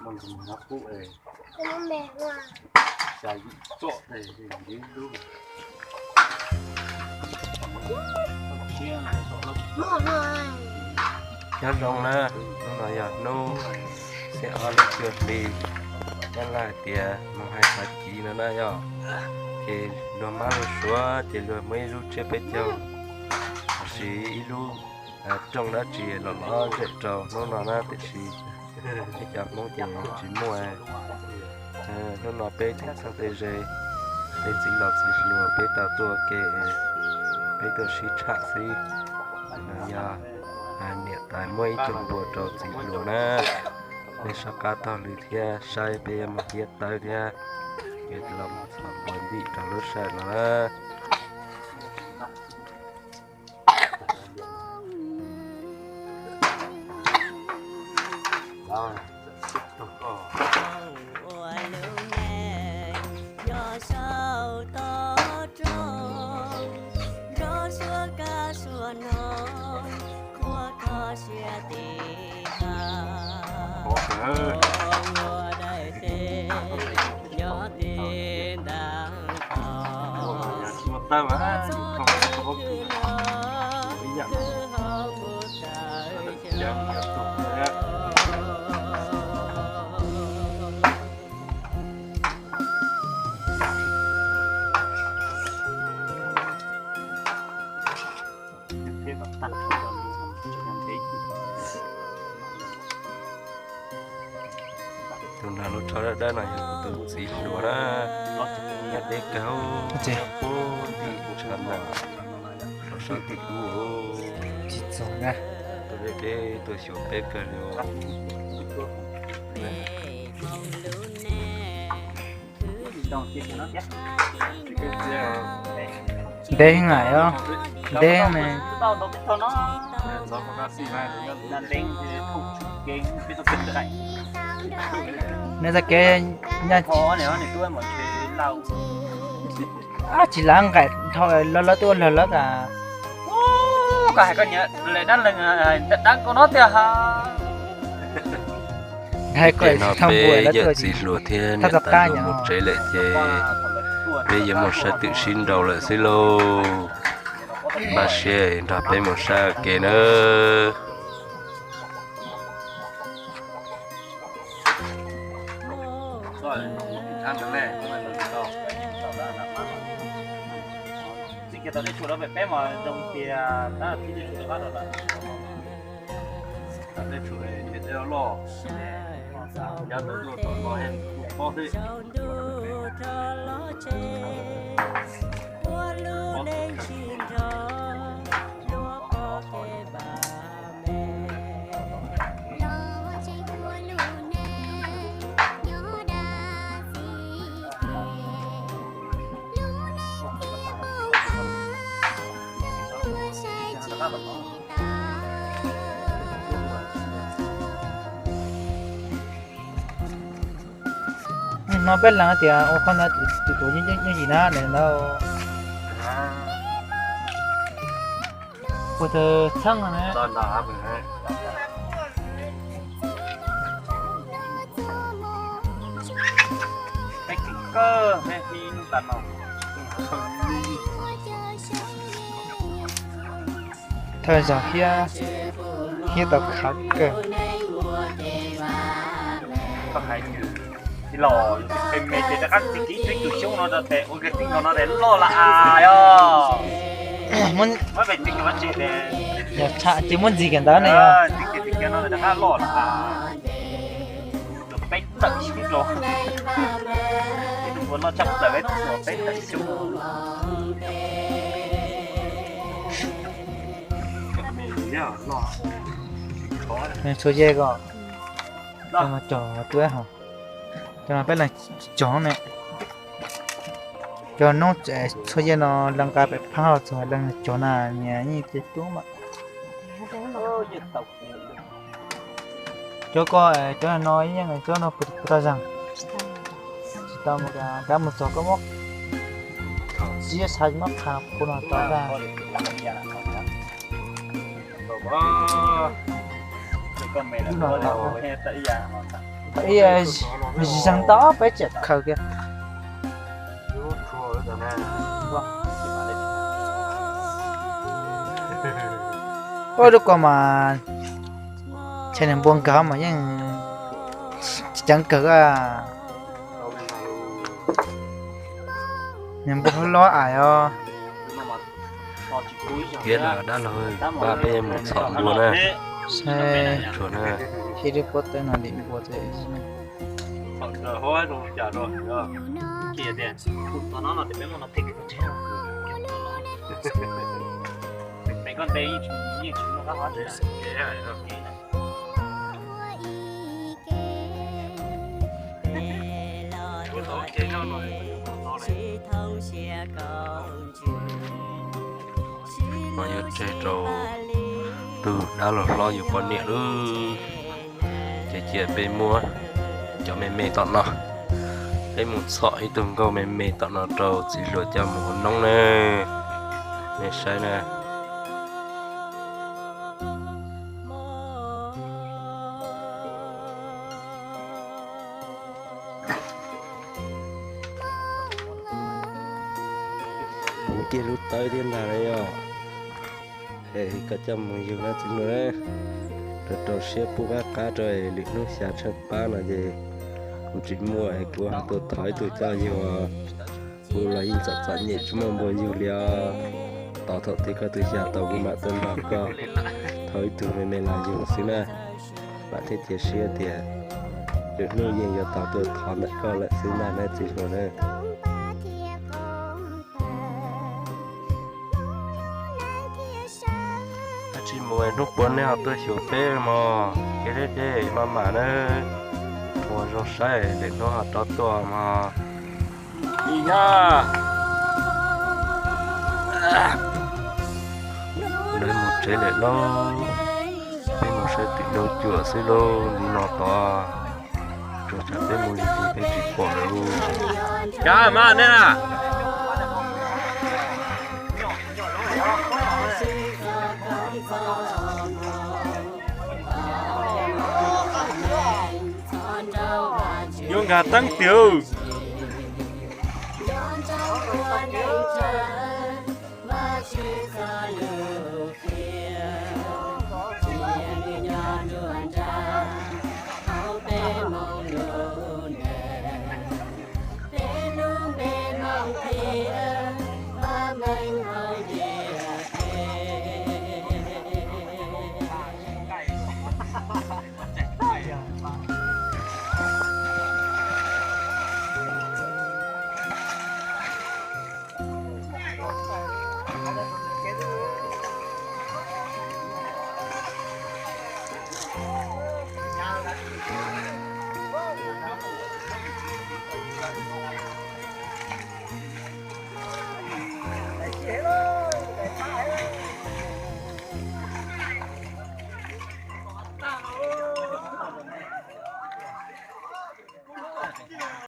Nyob zoo na, hnub no yog hnub xiab ob lub cuaj hli, nyob Laj hais tias mus hais xav civ no na yog, ces luag mab luag suav ces luag muaj ib lub tsiab peb caug, los sis ib lub rooj dab tsi los lov zem rau hnub no na, tiam sis peb cov Hmoob ces tsis muaj. Hnub no peb teem txheeb tej ze, peb txiv laus txiv hluas peb tau tuaj ua ke, peb tuaj sib tsham xwb. No yog niam tais muab ib co npua rau txiv hluas na, nej soj qab taug lw thiab saib peb yuav mus hiab tawb thiab, yuav los mus txhom npua ntim rau lub sij hawm no na. Tus nrog lub rhawv dawb dawb no yog kuv tus txiv hluas na, nyob deb kawg, nyob puag tim tshav ntuj, rau sab tim ub. Tsis txog na, tuaj deb deb tuaj xyuas peb kawg li. Ntev heev os, ntev ne. Neb txoj kev nyaj tsis lav nqaim dhau lawv, lawv tuaj ua lawg lawv tas. Koj hais koj niam lawv dab leeg, dab koj no tiag. Ces no peb yawm txiv hluas thiab niam tais hluas mus tsev lawm ces peb yuav mus saib twm sib nraus lawm xwb lauj. Npaj siab nrog peb mus saib ua ke nawb. No peb lees tias ua qhov ntawd tus tuav yooj yim na, ntawd ua tawg txheeb no na. Thawj zaug thiab, thiab tau khav kawg. Tij laug, me ces rov qab txiv kiv ib tus xyoob no rau tes ua ke tij no no tes loj las as yog. Yog tsham ces muab ntxiv kiag ntawd ne yog. Tus peb tawm xyoob rau, tus npua loj tshaj plaws peb tawm xyoob. Txhua yej ko, cog tuaj ho, cov no peb leeg cog ne. Cov noob txhua yej no leej nqa pem phaab los txog leej cog na, niam yeej ces tub mas. Cov ko, cov no yeej cov no puas tau zeeg? Tsis tau, kav mus txog koj muab txiab xav muab qha qhuav no tau tag. Ib no tau. Zeeg tau peb tseem khaws kiag. Ua lub ko mas ntshe nws npua nkag mas yeej tsis ceev kawg. Nws npua hlob hlob ais os. Dab laug, peb mus txhom npua na. Tsuag na. Ib lub pob tawb no lim npua thiab. No yuav tseg rau tus dab laug hlob yus poj niam lawm. Ces cia peb muab cov me me tom no, peb mus txhom ib tug nkauj me me tom no rau txiv hluas coj mus ua noob na. Nej saib na. Puv kiag lub tawb thiab ntag na yog. Es koj coj mus yug na txiv hluas na, rau rau siab pub qab qab rau es lwm hnub xya tsheej pab no ces kuv tsis muaj es kuv ho tuaj thov ib tug coj yug. Kuv los yeej txom txom nyem tsis muaj npua yug li os. Tos thaum twg koj twb xya tau kuv mam tuaj nrog koj thov ib tug me me los yug xwb na. Vam thiab cia siab tias lwm hnub yeej yuav tau tuaj thov ntawm koj lawm xwb ntag na txiv hluas na. Tsis mus hnub puav nej ho tuaj xyuas peb mog, kev deb deb maj mam na. Ua zoo saib lwm hnub ho rov tuaj mog. Lawv mus tsev lawm lauj, peb mus saib twm laug cuam xwb lauj, li no tod. Tsuas tsam peb mus lig lig peb tsis pom lawm. Kav mas nej na. Yuav nkag teeb tiag.